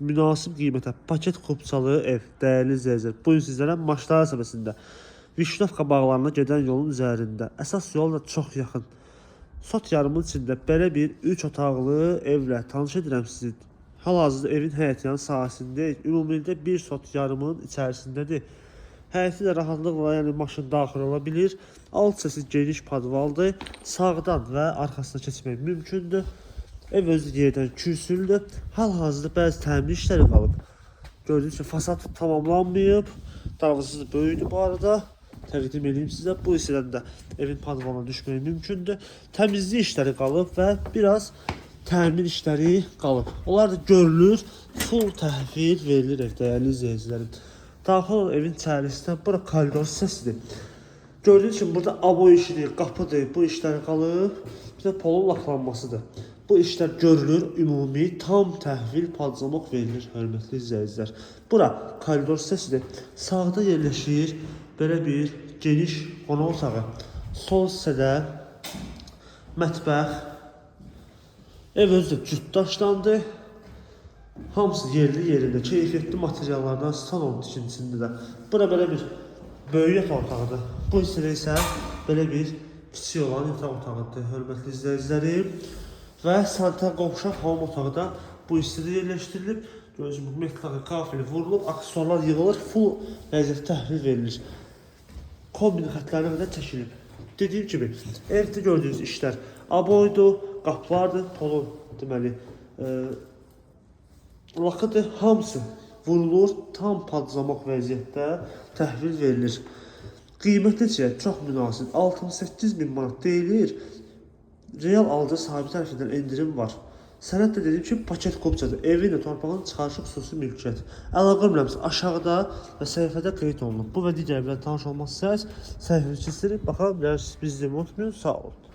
Münasib qiymətə paket kupçalı ev, dəyərli izləyicilər. Bu gün sizlərə Maşlar qəsəbəsində Vişnovka bağlarına gedən yolun üzərində, əsas yola da çox yaxın. Sot yarımın içində belə bir 3 otaqlı evlə tanış edirəm sizi. Hal-hazırda evin həyətyanı sahəsindəyik. Ümumilikdə bir sot yarımın içərisindədir. Həyəti də rahatlıqla, yəni maşın daxil ola bilir. Alt hissəsi geniş podvaldır. Sağdan və arxasına keçmək mümkündür. Ev özü yerdən kürsülüdür. Hal-hazırda bəzi təmir işləri qalıb. Gördüyünüz kimi fasad tamamlanmayıb. Darvazası da böyükdür bu arada. Təqdim edeyim sizə. Bu hissədən də evin podvalına düşmək mümkündür. Təmizlik işləri qalıb və biraz təmir işləri qalıb. Onlar da görülür. Full təhvil verilir ev, dəyərli izləyicilərim. Daxil olan evin içərisində bura koridor hissəsidir. Gördüyünüz kimi burada aboy işidir, qapıdır, bu işlər qalıb. Bir də polun laklanmasıdır. Bu işlər görülür, ümumi tam təhvil padzamoq verilir, hörmətli izləyicilər. Bura koridor hissəsidir. Sağda yerləşir belə bir geniş qonaq otağı. Sol hissədə mətbəx. Ev özü də cüt daşdandır. Hamısı yerli yerində, keyfiyyətli materiallardan salon tikintisində də. Bura belə bir böyük yataq otağıdır. Bu hissədə isə belə bir kiçik olan yataq otağıdır, hörmətli izləyicilərim. Və sanitar qovşaq hamam otağı da bu hissədə yerləşdirilib. Gördüyünüz kimi metal kafeli vurulub, aksesuarlar yığılır, full vəziyyətdə təhvil verilir. Kombin xətlərinə qədər çəkilib. Dediyim kimi, evdə gördüyünüz işlər aboydur, qapılardır, polun deməli, lakıdır, hamısı vurulur, tam padzamaq vəziyyətdə təhvil verilir. Qiymət necə? Çox münasib. 68 min manat deyilir. Real alıcı sahibi tərəfindən endirim var. Sənəd də dediyim kimi paket kopçadır. Evin də torpağın çıxarışı xüsusi mülkiyyət. Əlaqə nömrəmiz aşağıda və səhifədə qeyd olunub. Bu və digər evlərlə tanış olmaq istəsəniz səhifəmizi keçirib baxa bilərsiniz. Bizi unutmayın. Sağ olun.